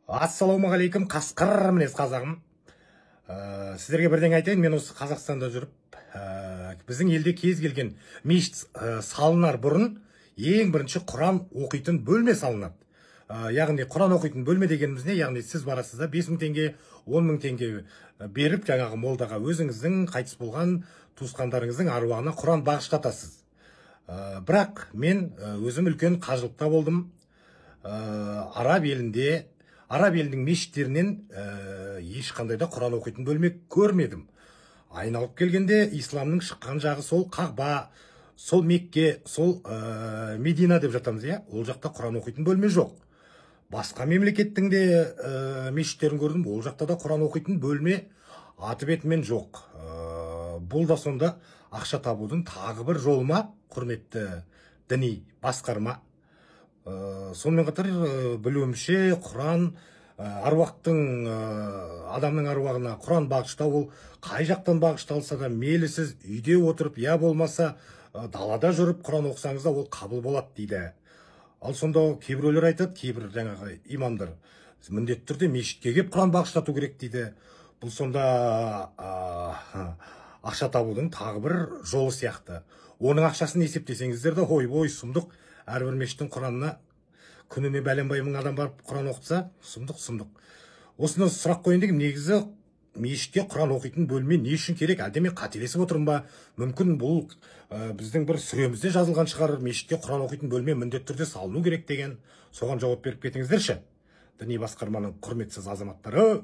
Ассалаумағалейкум, қасқыр мінез қазағым. Сіздерге бірдеңе айтайын. Мен осы Қазақстанда жүріп, біздің елде кез келген мешіт салынар бұрын ең бірінші Құран оқитын бөлме салынады. Яғни Құран оқитын бөлме дегеніміз не? Яғни сіз барасыз да 5000 теңге, 10 000 теңге беріп, жаңағы молдаға өзіңіздің қайтыс болған туысқандарыңыздың аруағына Құран бағыштатасыз. Бірақ мен өзім үлкен қажылықта болдым. Араб елінде, араб елінің мешіттерінен ешқандай да Құран оқитын бөлме көрмедім. Айналып келгенде, исламның шыққан жағы сол Қағба, сол Мекке, сол Медина деп жатамыз, иә, ол жақта Құран оқитын бөлме жоқ. Басқа мемлекеттің де мешіттерін көрдім, ол жақта да Құран оқитын бөлме аты бетімен жоқ. Бұл да сонда ақша табудың тағы бір жолы ма, құрметті діни басқарма? Сонымен қатар, білуімше, Құран аруақтың, адамның аруағына Құран бағыштау, ол қай жақтан бағышталса да мейлі, сіз үйде отырып, я болмаса далада жүріп Құран оқысаңыз да, ол қабыл болады дейді. Ал сонда кейбіреулер айтады, кейбір жаңағы имамдар, міндетті түрде мешітке келіп Құран бағыштату керек дейді. Бұл сонда ақша табудың тағы бір жолы сияқты. Оның ақшасын есептесеңіздер де, ойбой, сұмдық. Әрбір мешіттің Құранына күніне бәленбай мың адам барып Құран оқытса, сұмдық, сұмдық. Осыны сұрақ қояйын дегенмін. Негізі мешітке Құран оқитын бөлме не үшін керек? Әлде мен қателесіп отырмын ба? Мүмкін, бұл біздің бір сүремізде жазылған шығар, мешітке Құран оқитын бөлме міндетті түрде салыну керек деген. Соған жауап беріп кетіңіздерші, діни басқарманың құрметсіз азаматтары.